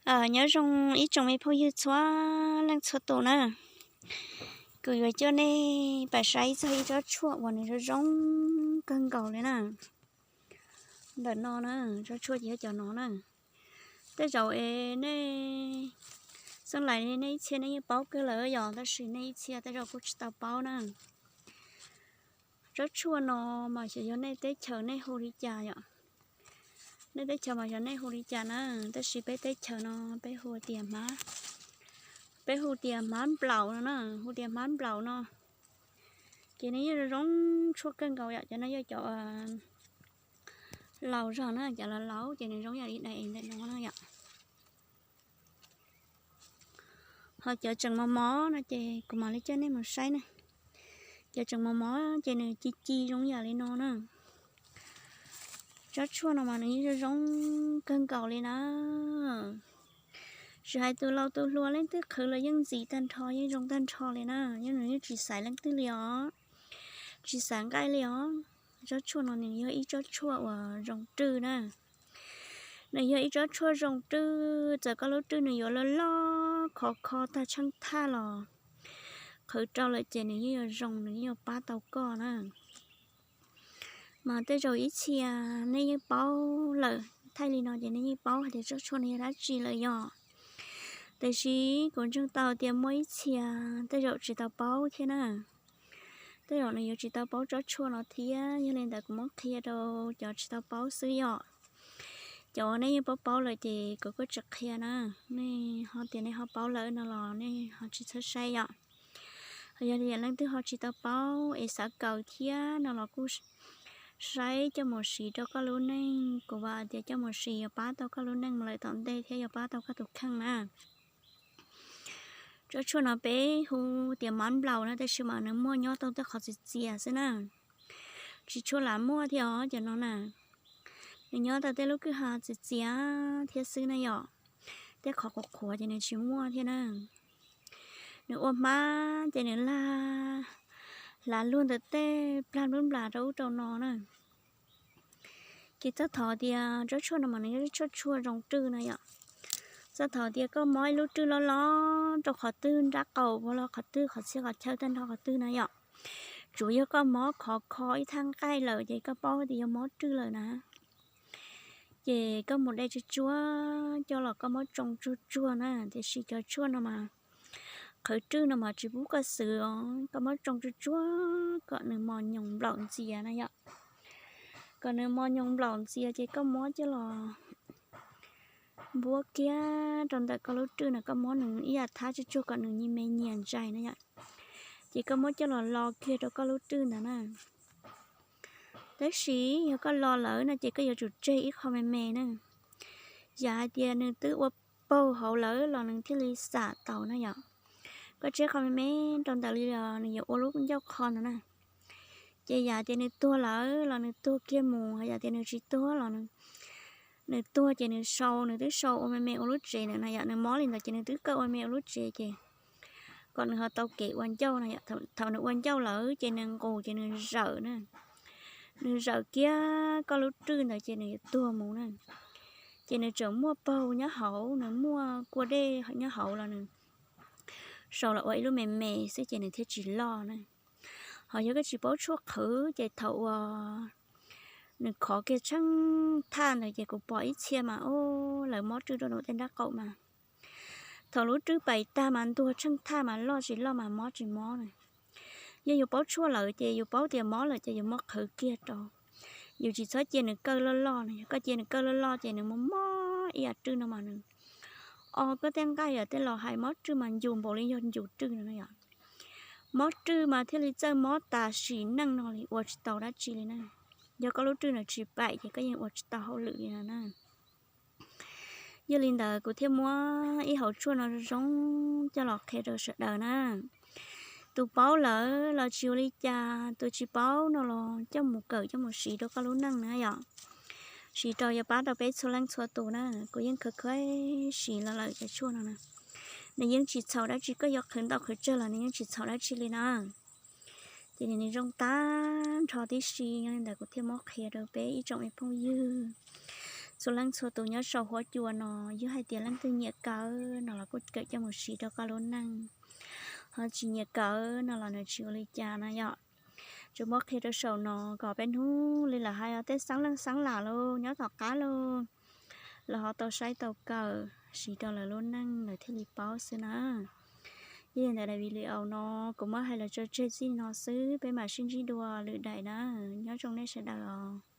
Nyob zoo ib tsoom me phooj ywg txhua leej txhua tus na. Kuv yuav coj nej pais saib txog ib tsob tshuaj uas nws zoo zoo kawg nkaus li na. Ntawm no na, tsob tshuaj ces yog cov no na. Tej zaum es nej, xeeb laim nej ib txhia nej yeej paub kawg lawm yom, tab sis nej ib txhia tej zaum kuj tsis tau paub na. Tsob tshuaj no mas xyov yog nej teb chaws nej hu li cas yom. Nej teb chaws mas xyov nej hu li cas na, tab sis peb teb chaws no peb hu tias hmab, peb hu tias hmab nplaum no na, hu tias hmab nplaum no. Ces nws yeej zoo zoo tshuaj kawg nkaus yom, cov no yog cov laus zog na, cov laus laus ces nws zoo yam li daim ntawm no na yom. Ho cov tseem mos mos no ces kuv mam li coj nej mus saib na. Cov tseem mos mos ces nws ci ci zoo yam li no na. Tsob tshuaj no mas nws yeej zoo zoo kawg nkaus li na. Tsis hais tus laus tus hluas leej twg qhwv los yeej ntxim tag nrho, yeej zoo tag nrho li na, yeej nws yeej tsis xaiv leej twg li os, tsis xaiv nqaij li os. Tsob tshuaj no nws yog ib tsob tshuaj uas zoo rwj na. Nws yog ib tsob tshuaj zoo rwj, txawm koj lub rwj nws yuav loj loj khov kho tag tsheej thaj los qhwv rau lawm ces nws yeej yuav zoo, nws yeej yuav pab tau koj na. Mas tej zaum ib txhia nej yeej paub lawm, thaij li no ces nej yeej paub hais tias tsob tshuaj no yog dab tsi lawm yom. Tiam sis kuv ntseeg tau tias muaj ib txhia tej zaum tsis tau paub thiab na. Tej zaum nws yuav tsis tau paub tsob tshuaj no thiab, yog li ntawd kuv muab qhia rau cov tsis tau paub xwb yom. Cov uas nej yeej paub paub lawm ces kuv kuj tsis qhia na. Nej ho tias nej ho paub lawm no los nej ho tsis txhob saib yom. Yog li leej twg ho tsis tau paub es xav kawm thiab no los kuj saib coj mus siv rau koj lub neej. Kuv vam tias coj mus siv yuav pab tau koj lub neej mus lawm tom ntej thiab yuav pab tau koj tus kheej na. Tsob tshuaj no peb hu tias hmab nplaum na, tab sis mas nws muaj nyob tau tej qhov txias txias xwb na. Tsis tshua lam muaj thiab os cov no na. Nws nyob tau tej lub kwj ha txias txias thiab xwb na yom. Tej qhov qhuav qhuav ces nws tsis muaj thiab na. Nws ua hmab ces nws lag hlav luag ntawm tej plag nplub nplas rau ub rau no na. Ces txog thaum tias tsob tshuaj no mas nws yog tshuaj tshuaj zoo rwj na yom. Txog thaum tias koj mob ib lub rwj loj loj rau qhov twg nrab qaum los qhov twg qhov txhia qhov chaw tag nrho qhov twg na yom. Tsuav yog koj mob khov kho ib thaj nqaij lawm ces koj paub tias yog mob rwj lawm na. Ces koj mus de tsuag tsuag coj los koj muab tsoo tsuag tsuag na, tiam sis cov tshuaj no mas qhwv rwj no mas tsis pub koj xwv os, koj muab tsoo tsuag tsuag kom nws mos nyoos nplaum ntxias na yom. Kom nws mos nyoos nplaum ntxias ces koj muab coj los npuab kiag rau ntawm koj lub rwj na, koj muab nws ib yam thab tsuag tsuag kom nws nyias me nyias ntsais na yom. Ces koj muab coj los lo kiag rau koj lub rwj ntawd na. Tab sis yog koj lo lawm no ces koj yuav tsum tseg ib qho me me na. Yam hais tias nws twb ua paug hauv lawm los nws thiaj li xam tau na yom. Koj tseg qho me me rau ntawm li los nws yuav ua lub ncauj qho ntawd na. Ces yam tias nws tuag lawm los nws tuag kiag mus, yam tias nws tsis tuag los nws tuag ces nws sau, nws twb sau ua me me ua lub tsev ntawd na yom, nws mob li ntawd ces nws twb kawj ua me ua lub tsev ces kom nws ho tau kev ua ncauj na yom. Thaum nws ua ncauj lawm ces nws nqus ces nws zawm na, nws zawm kiag koj lub rwj ntawd ces nws yuav tuag mus na. Ces nws tseem muaj paug nyob hauv, nws muaj kua dej nyob hauv los nws sau los ua ib lub me me xwb ces nws thiaj tsis loj na. Ho yog koj tsis paub tshuaj qhwv ces thaum uas nws khov kiag tsheej thaj ntawd ces kuv pom ib txhia mas o, lawv mob rwj rau nws tej nrab qaum mas thaum lub rwj pais tag mas ntuag tsheej thaj mas loj tsis loj mas mob tsis mob na. Yog yus paub tshuaj lawm ces yus paub tias mob lawm ces yus muab qhwv kiag rau. Yus tsis txhob cia nws kawj loj loj na, yog koj cia nws kawj loj loj ces nws muaj mob ib yam rwj no mas nws o koj tej nqaij yom, tej laus hais mob rwj mas ncus npaum li yog ncus rwj no na yom. Mob rwj mas thiaj li txawj mob tas sim neej no li ua tsis tau dab tsi li na. Yog koj lub rwj na tsis paim ces koj yeej ua tsis tau hauj lwm li no na. Yog li ntawd kuv thiaj muab ib hauv tshuaj no zoo zoo coj los qhia rau sawv daws na. Tus paub lawm los tsis ua li cas, tus tsis paub no los coj mus kawm coj mus siv rau koj lub neej na yom. Siv rau yuav pab rau peb txhua leej txhua tus na. Kuv yeej khav khav siv los lawm cov tshuaj no na. Nws yeej tsis txhaum dab tsi, koj yuav qhwv ntau qhwv tsawg los nws yeej tsis txhaum dab tsi li na. Ces nws zoo tag nrho tib si, yog li ntawd kuv thiaj muab qhia rau peb ib tsoom me phooj ywg Txhua leej txhua tus nyob saum huab cua no, yog hais tias leej twg nyiam kawm no los kuj kawm coj mus siv rau koj lub neej, ho tsis nyiam kawm no los nws tsis ua li cas no yom. Tsuas muab qhia rau saum no kom peb hnub li lawv hais tej xeeb leej xeeb lam los nyob tom qab los, lawv ho tau saib tau kawm siv rau lawv lub neej lawv thiaj li paub xwb na. Yog li ntawd daim video no kuv muab hais los tso tseg txij no xwb, peb mam sib ntsib dua lwm daim na. Nyob zoo nej sawv daws os.